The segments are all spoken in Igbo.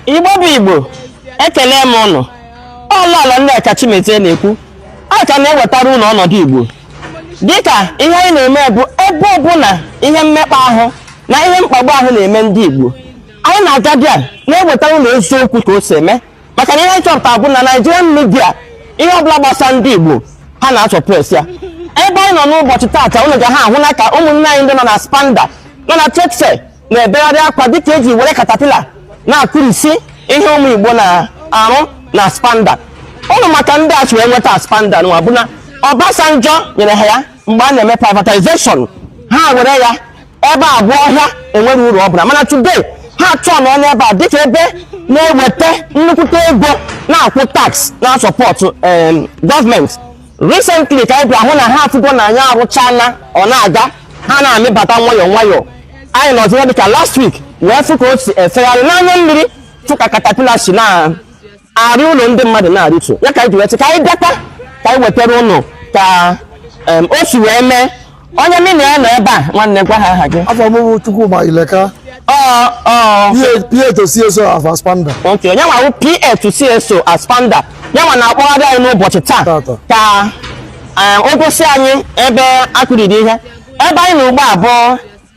Igbo bụ Igbo, ekele m ụnụ. Ọ Lọlọ Nneka Chimezie na-ekwu. A ka na-ewetara ụnụ ọnọdụ Igbo. Dịka ihe anyị na-eme bụ ebe ọbụla ihe mmekpa ahụ na ihe mkpagbu ahụ na-eme ndị Igbo, anyị na-aga bịa na-ewetara ụnụ eziokwu ka o si eme, maka na ihe anyị chọpụtara bụ na Nigerian media, ihe ọbụla gbasara ndị Igbo, ha na-asuppress ya. Ebe anyị nọ n'ụbọchị taata, ụnụ ga ha ahụ na ka ụmụnne anyị ndị nọ na Aspamda, nọ na Trade Fair, na-ebegharị akwa dịka eji were caterpillar na-akụrisi ihe ụmụ Igbo na-arụ na Aspamda. Ụnụ maka ndị a si wee nweta Aspamda nwa bụ na Obasanjo nyere ha ya mgbe a na-eme privatization. Ha were ya ebe a bụ ọhịa enwere uru ọ bụla, mana today ha chọọ nọ n'ebe a dịka ebe na-eweta nnukwute ego, na-akwụ tax, na-asupport gọọmenti. Recently ka anyị bịa hụ na ha afụgo na anyị arụchala, ọ na-aga, ha na-amịbata nwayọọ nwayọọ. Anyị nọzi ihe dịka last week wee fụ ka o si efegharị n'anya mmiri, fụ ka caterpillar si na-arị ụlọ ndị mmadụ na-arịtu ya, ka anyị ji wee sị ka anyị bịakwa ka anyị wetara ụnụ ka o si wee mee. Onye mị na ya nọ ebe a, nwanne, gwa ha aha gị. Afa m bụ Chukwuma Ileka. Ọ ọ PA to CSO of Aspamda. Ok, onye nwa wụ PA to CSO Aspamda, ya nwa na-akpọgharị anyị n'ụbọchị taa. Tata. Ka o gosi anyị ebe akụriri ihe. Ebe anyị na ugbu a bụ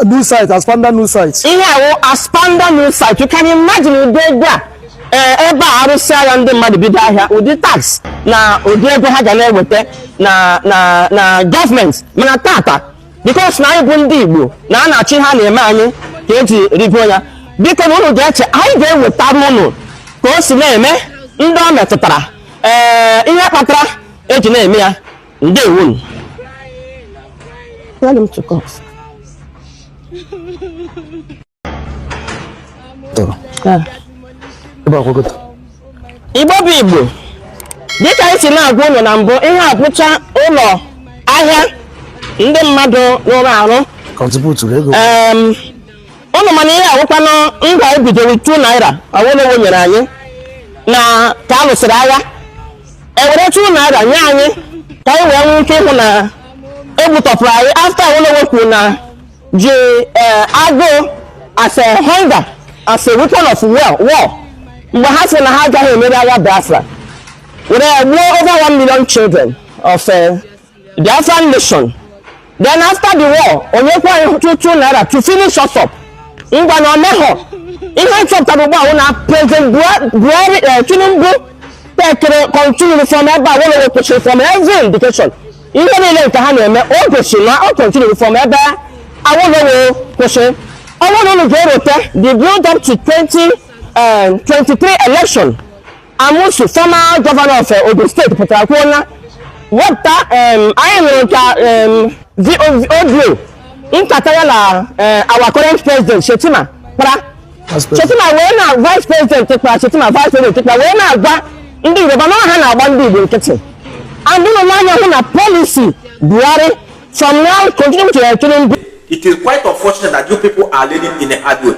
New site, Aspamda new site. Ihe awụ Aspamda new site. You can imagine ụdị ego a, ee, ebe a arụsị agha ndị mmadụ bido ahịa, ụdị tax na ụdị ego ha ga na-eweta na gọọmenti. Mana tata, because na anyị bụ ndị Igbo na a na-achọ ihe a na-eme anyị ka eji rigo ya. Biko na unu ga-eche, anyị ga-ewetara unu ka o si na-eme, ndị ọ metụtara, ee, ihe kpatara eji na-eme ya. Ndewonu. Tell him to come. Ebe akwụkwọ. Igbo bụ Igbo, dịka anyị si na-agwa ụnụ na mbụ, ihe a bụcha ụlọ ahịa ndị mmadụ rụrụ arụ Contribute ego. Ụnụ mana ihe awụkwanụ ngwa anyị bidoro 2 naira Awolowo nyere anyị na ka a lụsịrị agha, ewere 2 naira nye anyị ka anyị wee nwee ike ịhụ na egbutọpụrụ anyị after Awolowo kwuru na ji agụụ as a hunger as a weapon of war mgbe ha sị na ha agaghị emeri agha Biafra, were gbuo over 1 million children of Biafran nation. Then after the war, onyekwa anyị 2 naira to finish us up. Ngwa na omehọ ihe nchọpụtara ugbu a wụ na President Buhari, Tinubu tekere continue from ebe a Awolowo kwụsịrị. From every indication, ihe niile nke ha na-eme, o gosiri na ọ continue from ebe Awolowo kwụsịrị. Ọ bụrụ na unu ga-erote the build up to 2023 election, Amosun, former governor of Ogun State, pụtara kwuo na wepụta anyị nụrụ ka audio nkata ya na our current president Shetima kpara. Vice President. Shetima wee na vice president kpara, Shetima vice president kpara, wee na-agwa ndị Yoruba na ha na-agba ndị Igbo nkịtị. And unu n'anya hụ na policy Buhari from now continue to Tinubu. It is quite unfortunate that you people are learning in a hard way.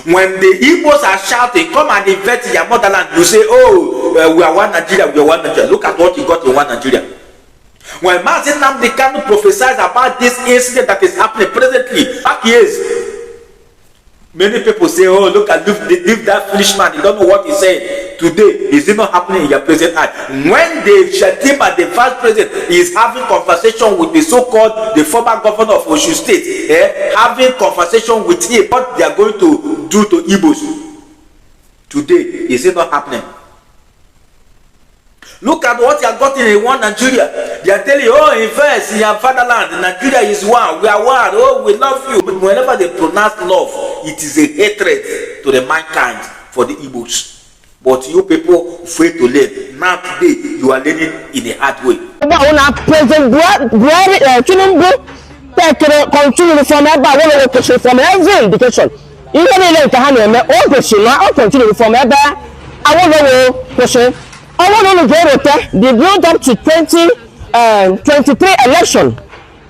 When the Igbos are shouting, "Come and invest in your motherland," you say, "Oh, we are one Nigeria, we are one Nigeria." Look at what you got in one Nigeria. When Mazi Nnamdi Kanu prophesies about this incident that is happening presently, back years, many people say, "Oh, look at, leave, leave that foolish man, he don't know what he's saying." Today, is it not happening in your present eye? When the Shetima, the vice president, is having conversation with the so-called, the former governor of Osun State, having conversation with him, what they are going to do to Igbos. Today, is it not happening? Look at what you have gotten in one Nigeria. They are telling you, "Oh, invest in your fatherland. Nigeria is one. We are one. Oh, we love you." But whenever they pronounce love, it is a hatred to the mankind for the Igbos. But you people fail to learn. Now today, you are learning in a hard way. Ugbu a na President Buhari, Tinubu tekere continue from ebe a Awolowo kwụsịrị. From every indication, ihe niile nke ha na-eme, o gosiri na ọ continue from ebe Awolowo kwụsịrị. Ọ bụrụ na unu ga-erote the build up to 2023 election,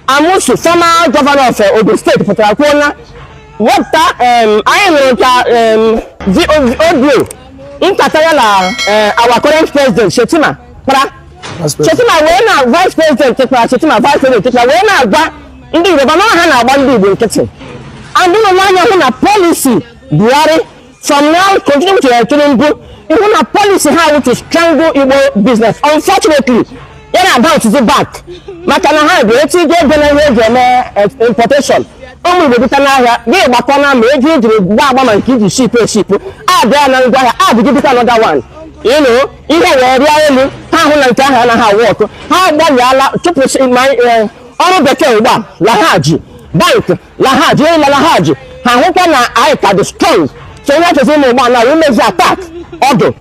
Amosun, former governor of Ogun State, pụtara kwuo na wepụta anyị nụrụ ka audio nkata ya na our current president Shetima kpara. Vice President. Shetima wee na vice president kpara, Shetima vice president kpara, wee na-agwa ndị Yoruba na ha na-agba ndị Igbo nkịtị. And unu n'anya hụ na policy Buhari From now, continue to Tinubu, ịhụ na policy ha wụ to strangle Igbo business. Unfortunately, ya na bounce back, maka na ha bụ etigo ego na ihe eji eme importation. Ụmụ Igbo bita n'ahịa, gị gbakọ na ma ego ijiri gba agba, ma nke iji ship eship abịa na ngwaahịa abụgidikwa another one, ihe wee rịa elu. Ha hụ na nke ahụ anaghị awụ ọkụ, ha gbalịala chụpụ ma ọrụ bekee ugbu a lahaji bank lahaji ịla lahaji. Ha hụkwa na anyị ka dị strong, so ihe achọzi ụmụ ugbu a na imezi attack ọdụ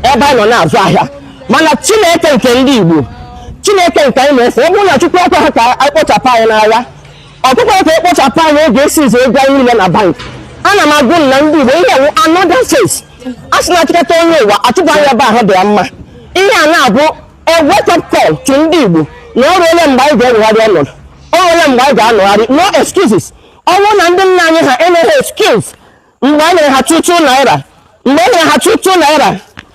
ebe anyị nọ na-azụ ahịa. Mana Chineke nke ndị Igbo, Chineke nke anyị na-efe, ọ bụrụ na Chukwu ekwe ha ka ekpochapụ anyị n'agha, ọkpụkpọ ka ekpochapụ anyị oge esizi ego anyị niile na bank. Ana m agụ na ndị Igbo, ihe wụ another face a sị na achịkọta onye ụwa achụpụ anyị ebe ahụ dị ya mma. Ihe a na-abụ a wake up call to ndị Igbo na o ruole mgbe anyị ga-ewegharị ọnọdụ, o ruole mgbe anyị ga-anọgharị. No excuses. Ọ bụrụ na ndị nna anyị ha enweghị excuse mgbe e nyere ha 2 2 naira, mgbe e nyere ha 2 2 naira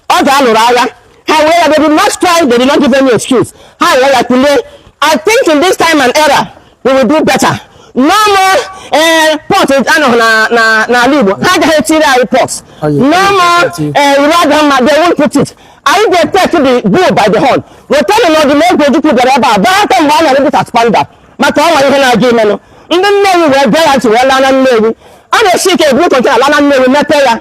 ọ ga-alụrụ agha, ha wee ya. They did not cry, they did not give any excuse. Ha wee ya kulie. I think in this time and era, we will do better. No more port anọghị na na n'ala Igbo, ha agaghị etiri anyị port. No more iwu agaghị mma, they won't put it. Anyị ga-etake the bull by the horn. Wetanụ na ọdịmegwu Ojukwu bịara ebe a baa aka mgbe a na-arịbịta ASPAMDA, maka ọnwa ihe na-aga imenụ. Ndị Nnewi wee bịa ya ntị wee laa na Nnewi. A na-esi ike eburu container laa na Nnewi, mepee ya.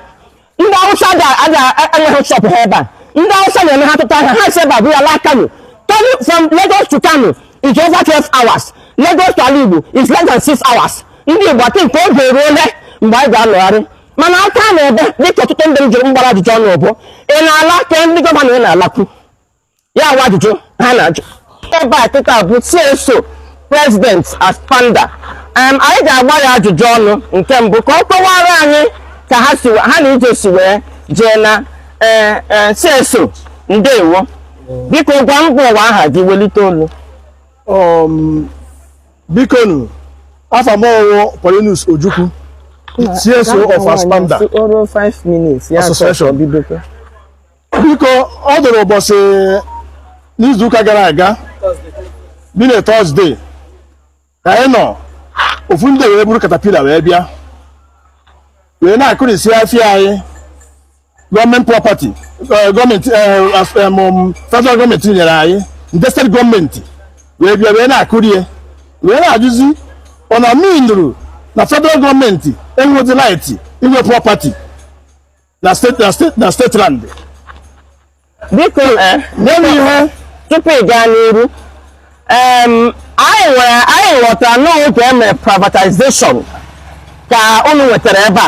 Ndị Awụsa ada enweghị shop ha ebe a. Ndị Awụsa na-eme ha tụta ahịa, ha si ebe a bụ ya laa Kano. Kano, from Lagos to Kano is over 12 hours. Lagos to Ala Igbo is less than 6 hours. Ndị Igbo, ati nke oge eruole mgbe anyị ga-anọgharị. Mana aka na-ebe dịka ọtụtụ ndị m jụrụ mgbara ajụjụ ọnụ bụ, ị na-ala ka ndị governor ị na-alakwu ya nwa ajụjụ ha na-ajụ ebe a kịta bụ CSO President ASPAMDA. Anyị ga-agba ya ajụjụ ọnụ nke mbụ ka ọ kọwara anyị ka ha si ha na ije si wee jee na ee. CSO, ndewo. Biko gwa mba ụwa aha gị, welite olu. Bikonu, afa m ọwụ Paulinus Ojukwu, CSO of ASPAMDA Ọrụ 5 minutes ya. Association. Bidokwa. Biko, ọ dụrụ ụbọchị n'izuụka gara aga bi na Thursday ka anyị nọ, ofu ndị wee buru caterpillar wee bịa wee na-akụrisi afịa anyị, gọọmenti property, gọọmenti federal gọọmenti nyere anyị, ndị steeti gọọmenti wee bịa wee na-akụrie, wee na-ajụzi ọ na minuru na federal gọọmenti enwezi right inwe property na steeti land. Biko, nye m ihe. Tupu ị gaa n'iru, anyị nwere, anyị ghọtara n'oge e mere privatization ka unu nwetara ebe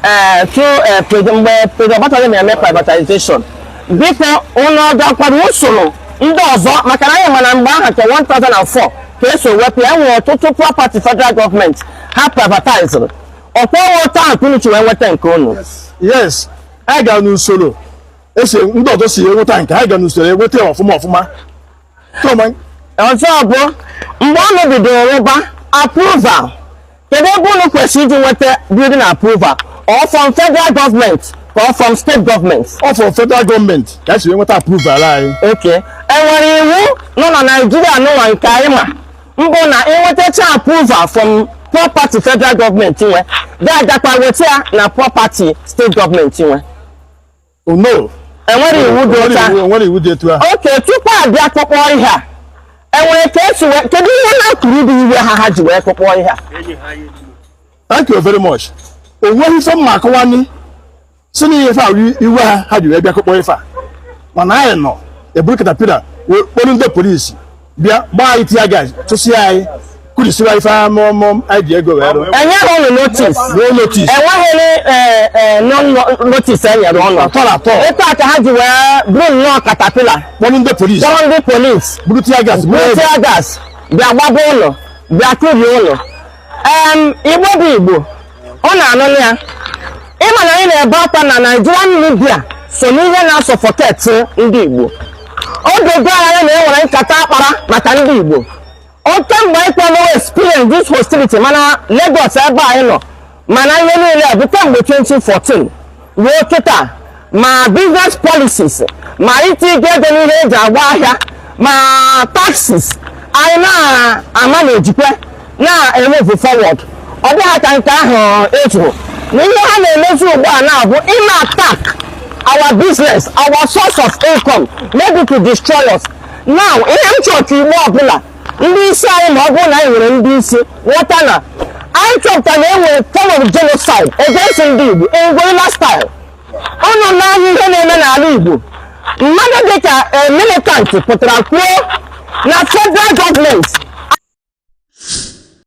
a through mgbe President Obasanjo na-eme privatization. Biko, unu ọ gakwara usoro ndị ọzọ? Maka na anyị ma na mgbe ahụ nke 1004 ka eso wepụ ya, enwere ọtụtụ property federal gọọmenti ha privatized. Ọkwa otu ahụ ka unu chi wee nweta nke unu? Yes, anyị gara n'usoro esi ndị ọzọ si enweta nke anyị, gara n'usoro enweta ya ọfụma ọfụma. So, Ọzọ bụ, mgbe unu bidoro rụba, approval, kedu ebe unu kwesịrị iji nweta building approval? Or from federal government ka or from state government? Ọ from federal gọọmenti ka anyị si enweta approval anyị. Okay, enwere iwu nọ na Naijiria nụnwa nke anyị ma mbụ na ịnwetacha approval from property federal government nwe, ga-agakwa weta ya na property state government nwe? Oh, no. Enwere iwu dị otu ahụ? Enwere iwu dị etu ahụ. Okay, tupu abịa kpọkpọ ihe a, enwere ka esi wee, kedu ihe ha kwuru bụ iwe ha ha ji wee kpọkpọ ihe a? Thank you very much. O nweghị ife mma akọwani si na ife a wụ iwe ha ha ji wee bịa kụkpọ ife a, mana anyị nọ, eburu caterpillar wee kpọrọ ndị polisi bịa gbaa anyị tear gas, chụsịa anyị, kụrisiwa ife amụmụ anyị ji ego wee rụọ. Enyeghị unu notice? No notice. Enweghị no notice e nyere ụnụ? Atọ na atọ. Etu a ka ha ji wee buru nnọọ caterpillar, kpọrọ ndị polisi, kpọrọ ndị polisi, buru tear gas, buru buru egbe, tear gas bịa gbaba ụlọ, bịa kụrie ụlọ. Igbo bụ Igbo, ọ na-anụ ya. Ịma na anyị na-ebe akwa na Nigerian media so n'ihe na-asuffocate ndị Igbo. Oge go anyị na enwere nkata akpara maka ndị Igbo oke mgbe anyị kwemewe experience this hostility, mana Lagos ebe anyị nọ, mana ihe niile a bụ kemgbe 2014 ruo kịta, ma business policies, ma itinye ego n'ihe eji agba ahịa, ma taxes, anyị na-ama na ejikwe na-emove forward. Ọ dịghị ka nke ahụ ezughị. Na ihe ha na-emezi ugbu a na-abụ ime attack our business, our source of income, maybe to destroy us. Now, ihe m chọrọ ka Igbo ọbụla, ndị isi anyị, ma ọ bụrụ na anyị nwere ndị isi, ghọta na anyị chọpụtara na e nwere form of genocide against ndị Igbo in guerrilla style. Ụnụ n'anya ihe na-eme n'ala Igbo, mmadụ dịka militant pụtara kwuo na federal gọọmenti